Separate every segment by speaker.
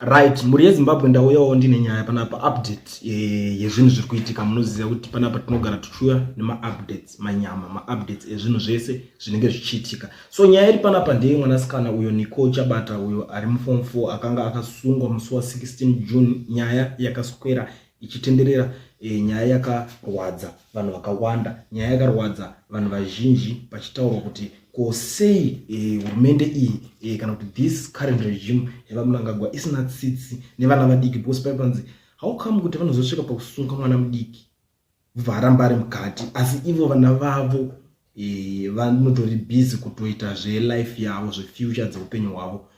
Speaker 1: Right, mhuri yeZimbabwe, ndauyawo ndine nyaya panapa, update yezvinhu zviri kuitika. Munoziva kuti panapa tinogara tichiuya nemaupdates manyama, maupdates ezvinhu zvese zvinenge zvichiitika. So nyaya iri panapa ndeye mwanasikana uyo Nicole Chabata, uyo ari muform 4, akanga akasungwa musi wa16 June. Nyaya yakaswera ichitenderera, nyaya yakarwadza vanhu vakawanda, nyaya yakarwadza vanhu vazhinji, pachitaurwa kuti ko sei hurumende iyi, kana kuti this current regime yaVaMnangagwa, isina tsitsi nevana vadiki? Because paipanzi, how come kuti vanozosvika pakusunga mwana mudiki, vobva aramba ari mukati, asi ivo vana vavo vanotori busy kutoita zvelife yavo, zvefuture dzeupenyu hwavo?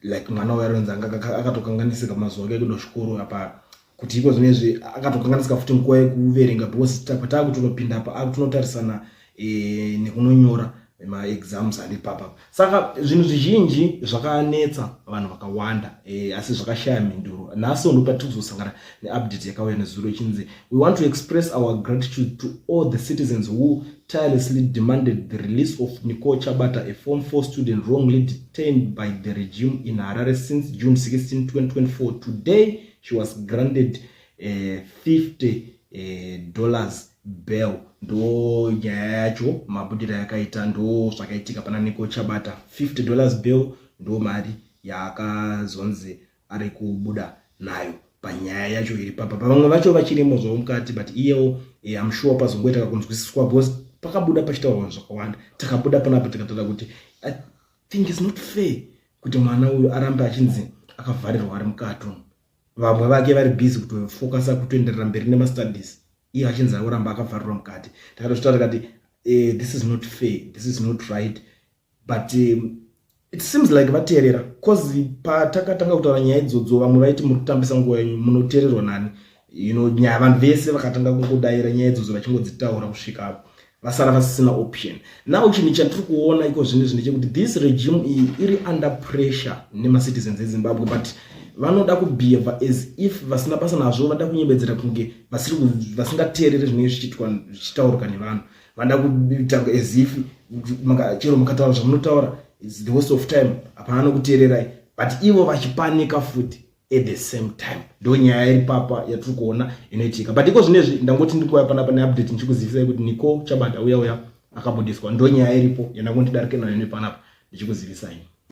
Speaker 1: Like mwana uyo aronzi anga akatokanganisika mazuva ake ekuenda kuchikoro apa, kuti iko zvinezvi akatokanganisika futi nguva yekuverenga, because pataakutonopinda apa akutonotarisana nekunonyora maexams ari papa. Saka zvinhu zvizhinji zvakanetsa vanhu vakawanda, asi zvakashaya mhinduro. Nhasi ndo patiri kuzosangana neupdate yakauya nezuro ichinzi, "We want to express our gratitude to all the citizens who tirelessly demanded the release of Nicole Chabata, a Form 4 student wrongly detained by the regime in Harare since June 16, 2024. Today she was granted $50 bail." Ndo nyaya yacho mabudiro yakaita, ndo zvakaitika pana Nicole Chabata. $50 bail ndo mari yaakazonzi ari kubuda nayo panyaya yacho iri papa. Vamwe vacho vachirimo zvavo mukati, but iyewo I'm sure pazongoita kakunzwisiswa, because pakabuda pachitaurwa zvakawanda. Takabuda panapa tikataura kuti I think it's not fair kuti mwana uyu arambe achinzi akavharirwa ari mukati umu, vamwe vake vari busy kutofocusa kutoenderera mberi nemastudies, iye achinzi ari kuramba akavharirwa mukati. Takatozvitaura tikati, this is not fair, this is not right. But it seems like vateerera, cause patakatanga kutaura nyaya idzodzo, vamwe vaiti muri kutambisa nguva yenyu, munoteererwa nani? Nyaya vanhu vese vakatanga kungodayira nyaya idzodzo vachingodzitaura kusvika vasara vasisina option. Now chinhu chatiri kuona iko zvino izvi ndechekuti this regime iyi iri under pressure nemacitizens eZimbabwe, but vanoda kubehave as if vasina basa nazvo. Vada kunyembedzera kunge vasingateereri zvinenge zvichiitwa, zvichitaurika nevanhu. Vanoda kuita as if chero mukataura zvamunotaura, it's the waste of time, hapana nokuteererai, but ivo vachipanika futi at the same time. Ndo nyaya iri papa yatiri kuona inoitika. But iko zvinezvi ndangoti ndikuya panapa neupdate ndichikuzivisai kuti Nicole Chabata uya uya akabudiswa. Ndo nyaya iripo yandangoti darike nayo nepanapa ndichikuzivisai.